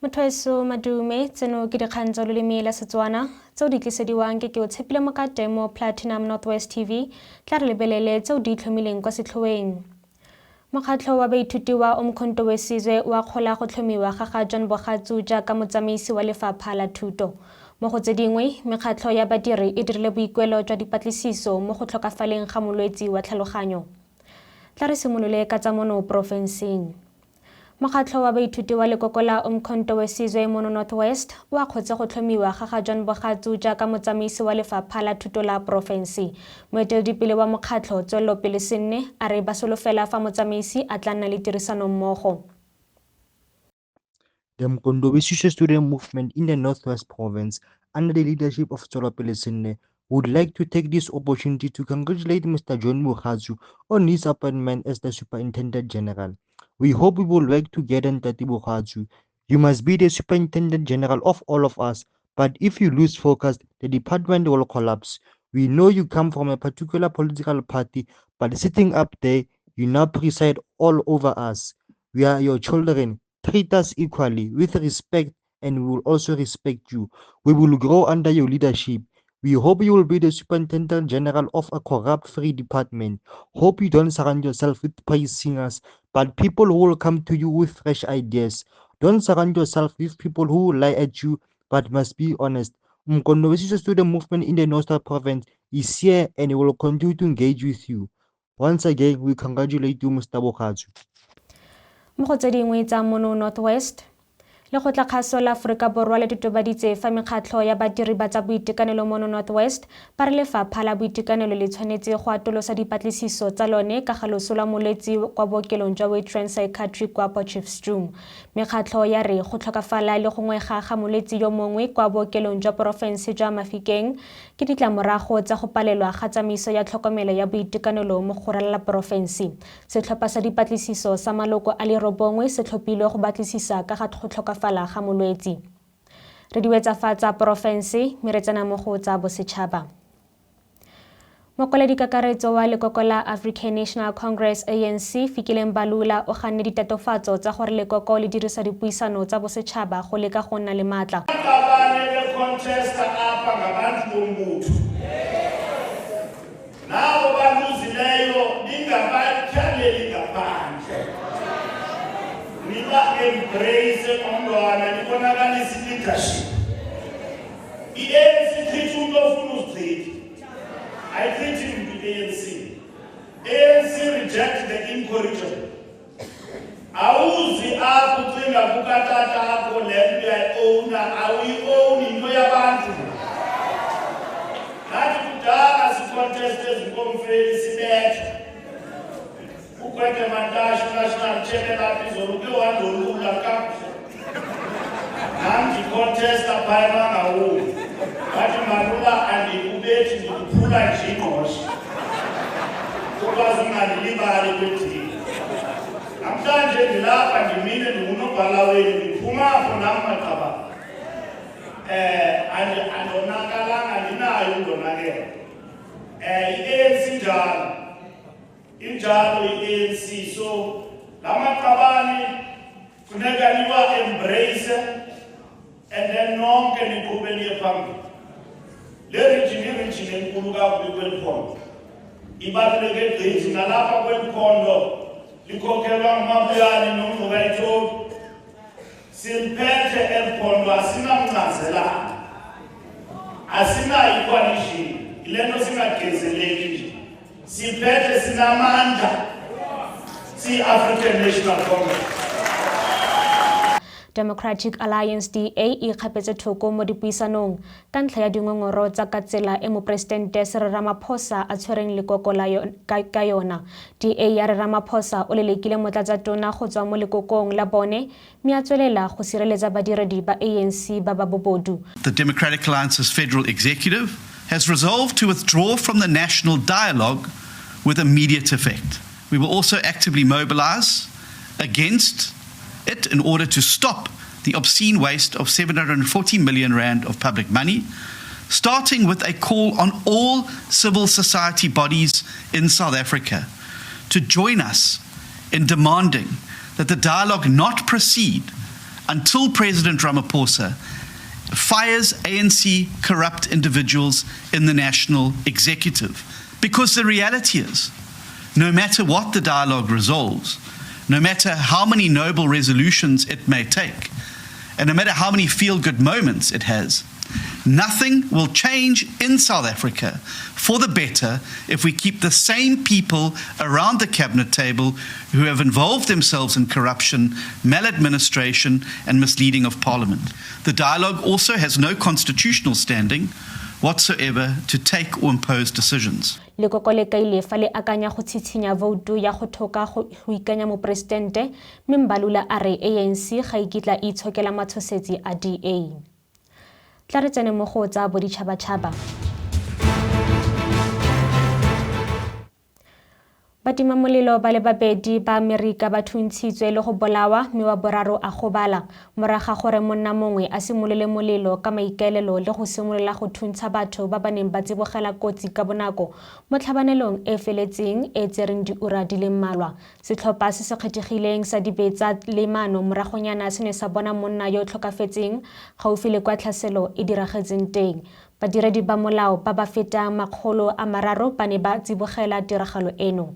Motho madume, tseno ke dikgang tsa loleme la Setswana tseo di tlisediwang ke ke o tshepile mokate mo Platinum Northwest TV. Tla re lebelele tseo di itlhomileng kwa setlhoeng. Mokgatlho wa baithuti wa Umkhonto we Sizwe o akgola go tlhomiwa ga ga John Bogatsu jaaka motsamaisi wa lefapha la thuto. Mo go tse dingwe, mekgatlho ya badiri e dirile boikuelo jwa dipatlisiso mo go tlhokafaleng ga molwetsi wa tlhaloganyo. Tla re simolole ka tsa mono porofenseng. Mokgatlho wa baithuti wa lekoko la Umkhonto we Sizwe mono North West o akgotse go tlhomiwa ga ga John Bogatsu jaaka motsamaisi wa lefapha la thuto la porofense. Moeteledipele wa mokgatlho, Tswelelopele Senne, a re ba solofela fa motsamaisi a tla nna le tirisanommogo. The Umkhonto we Sizwe Student Movement in the Northwest Province, under the leadership of Tswelopele Senne, would like to take this opportunity to congratulate Mr. John Bogatsu on his appointment as the Superintendent General. We hope we will work together, Ntate Bogatsu. You must be the Superintendent General of all of us, but if you lose focus, the department will collapse. We know you come from a particular political party, but sitting up there, you now preside all over us. We are your children. Treat us equally, with respect, and we will also respect you. We will grow under your leadership. We hope you will be the Superintendent General of a corrupt-free department. Hope you don't surround yourself with praise singers, but people who will come to you with fresh ideas. Don't surround yourself with people who will lie at you, but must be honest. Umkhonto we Sizwe Student Movement in the Northern Province is here and will continue to engage with you. Once again, we congratulate you, Mr. Bogatsu. Mo go tse dingwe tsa mono North West, Lekgotlakgaso la Aforika Borwa le totobaditse fa mekgatlho ya badiri ba tsa boitekanelo mono North West ba re lefapha la boitekanelo le tshwanetse go atolosa dipatlisiso tsa lone ka ga loso lwa molwetsi kwa bookelong jwa Witrand Psychiatry kwa Potchefstroom. Mekgatlho ya re go tlhokafala le go ngwega ga molwetsi yo mongwe kwa bookelong jwa porofense jwa Mafikeng ke ditlamorago tsa go palelwa ga tsamaiso ya tlhokomelo ya boitekanelo mo go ralala porofense. Setlhopha sa dipatlisiso sa maloko a le 9 se tlhophilwe go batlisisa ka ga go tlhokafala ga molwetsi. Re di wetsa fa tsa porofense mme re tsena mo go tsa bosetšhaba. Mokwaledi kakaretso wa lekoko la African National Congress ANC Fikile Mbalula o ganne ditatofatso tsa gore lekoko le dirisa dipuisano tsa bosetšhaba go leka go nna le maatla. Abanye becontesta apha ngabantu bombutho. Nabo baluzileyo ningabatyhaleli ngaphandle. Niba embrace umntwana nibonakalise leadership. I-ANC ichitha umuntu ofuna uzichitha. Ayichithi mntu i-ANC. ANC reject the incorrigible. Awuzi apho ucinga kukatata akho le nto uyayi-owna, awuyi-owni, into yabantu. Nathi kudala siconteste ezinkomfeni sibetha. Ugwede Mantashe national chairman apha izolo uke wandolula kakuhle. Nam ndicontesta phaya eMangaung. Wathi Mbalula andikubethi ndikuphula nje ingqosha. Ukwazi ungandilibali kwedini. Namhlanje ndilapha ndimile ndingunobhala wenu ndiphuma apho nam maqabane. Andonakalanga ndinayo undonakele. I-ANC injalo. Injalo i-ANC, so lamaqabane funeka niwa embrace and then nonke niqhube niye phambili. Le region i-region enkulu kakubi kweli phondo. Ibaluleke gqithi nalapha kweli phondo likhokhelwa nguMabuyane noNgcukayithobi. Siliphethe eli phondo, asinamncazelana. Asinayo i-coalition, yile nto singagezeleki nje. Siphethe sinamandla. Si-African National Congress. Democratic Alliance DA e ikgapetse thoko mo dipuisanong ka ntlha ya dingongoro tsa ka tsela e moporesidente Cyril Ramaphosa a tshwereng lekoko la ka yona. DA ya re Ramaphosa o lelekile motlatsatona go tswa mo lekokong la bone mme a tswelela go sireletsa badiredi ba ANC ba ba bobodu. The Democratic Alliance's federal executive has resolved to withdraw from the national dialogue with immediate effect. We will also actively mobilize against it in order to stop the obscene waste of 740 million rand of public money, starting with a call on all civil society bodies in South Africa to join us in demanding that the dialogue not proceed Until President Ramaphosa fires ANC corrupt individuals in the national executive. Because the reality is, no matter what the dialogue resolves, no matter how many noble resolutions it may take, and no matter how many feel good moments it has, nothing will change in South Africa for the better if we keep the same people around the cabinet table who have involved themselves in corruption, maladministration, and misleading of parliament. The dialogue also has no constitutional standing whatsoever to take or impose decisions. Lekoko le kaile fa le akanya go tshitshinya voutu ya go thoka go ikanya moporesitente, mme Mbalula a re ANC ga e kitla e itshokela matshosetsi a DA. Tla re tsene mo go tsa boditšhabatšhaba. Batimamolelo ba le babedi ba Amerika ba thuntshitswe le go bolawa mme wa boraro a gobala morago ga gore monna mongwe a simolole molelo ka maikaelelo le go simolola go thuntsha batho ba ba neng ba tsibogela kotsi ka bonako mo tlhabanelong e e feletseng e e tsereng diura di le mmalwa. Setlhopha se se kgethegileng sa dibetsa le maano moragonyana se ne sa bona monna yo o tlhokafetseng gaufi le kwa tlhaselo e diragetseng teng. Badiredi ba molao ba ba fetang 300 ba ne ba tsibogela tiragalo eno.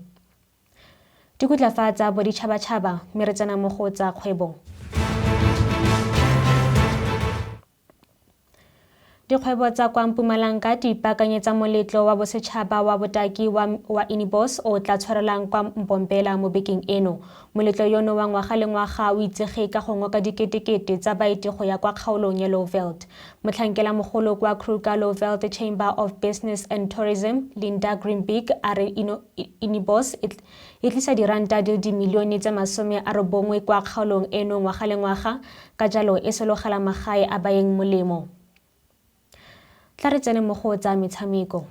Dikutla fa tsa boditšhabatšhaba mme re tsena mo go tsa kgwebo. Dikgwebo tsa kwa Mpumalanga di ipaakanyetsa moletlo wa bosetšhaba wa botaki wa, wa Inibos o tla tshwarelang kwa Mpompela mo bekeng eno. Moletlo yono wa ngwaga le ngwaga o itsege ka go ngoka diketekete tsa baeti go ya kwa kgaolong ya Lowveld. Motlhankela mogolo kwa Kruger Lowveld Chamber of Business and Tourism, Linda Greenbeek, a re Inibos e, e tlisa diranta di le dimilione tse 90 kwa kgaolong eno ngwaga le ngwaga, ka jalo e sologela magae a baeng molemo. Tla re tsene mo go tsa metshameko.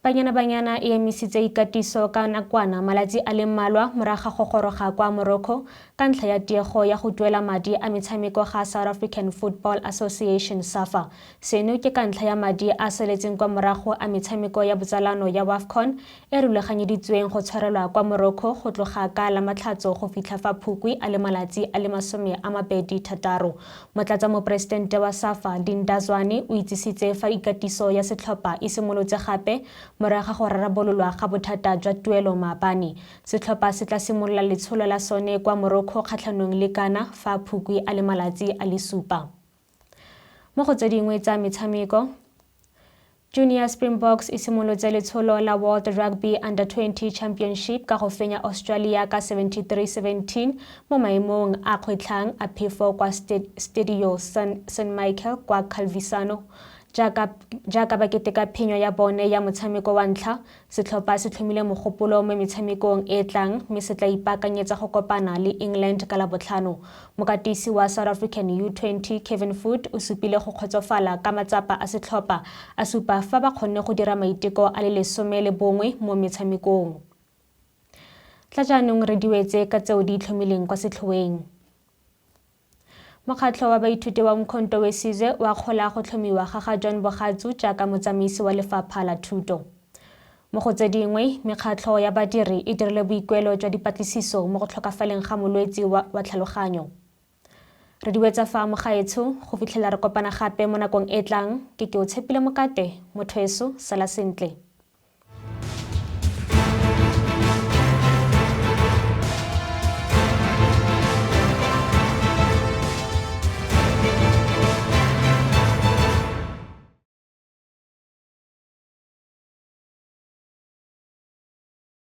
Banyana Banyana e emisitse ikatiso ka nakwana malatsi a le mmalwa morago ga go goroga kwa Morocco ka ntlha ya tiego ya go duela madi a metshameko ga South African Football Association, SAFA. Seno ke ka ntlha ya madi a saletseng kwa morago a metshameko ya botsalano ya WAFCON e rulaganyeditsweng go tshwarelwa kwa Morocco go tloga ka Lamatlhatso go fitlha fa Phukwi a le malatsi a le 26. Motlatsamoporesitente wa SAFA, Linda Zwane, o itsisitse fa ikatiso ya setlhopha e simolotse gape morago ga go rarabololwa ga bothata jwa tuelo maabane. Setlhopha se tla simolola letsholo la sone kwa Morocco kgatlhanong le Ghana fa Phukwi a le malatsi a le supa. Mo go tse dingwe tsa metshameko, Junior Springboks e simolotse letsholo la World Rugby Under 20 Championship ka go fenya Australia ka 73-17 mo maemong a kgwetlhang a phefo kwa Stadio San, San Michael kwa Calvisano. Jaaka, jaaka ba keteka phenyo ya bone ya motshameko wa ntlha, Setlhopha se tlhomile mogopolo mo metshamekong e e tlang mme se tla ipaakanyetsa go kopana le England ka Labotlhano. Mokatisi wa South African U20 Kevin Foote o supile go kgotsofala ka matsapa a setlhopha, a supa fa ba kgonne go dira maiteko a le 11 mo metshamekong. Tla jaanong re di wetse ka tseo di itlhomileng kwa setlhoeng. Mokgatlho wa baithuti wa Umkhonto we Sizwe o akgola go tlhomiwa ga ga John Bogatsu jaaka motsamaisi wa lefapha la thuto. Mo go tse dingwe, mekgatlho ya badiri e dirile boikuelo jwa dipatlisiso mo go tlhokafaleng ga molwetsi wa, wa tlhaloganyo. Re di wetsa fa mogaetsho, go fitlhela re kopana gape mo nakong e tlang, ke ke o tshepile mokate, motho eso, sala sentle.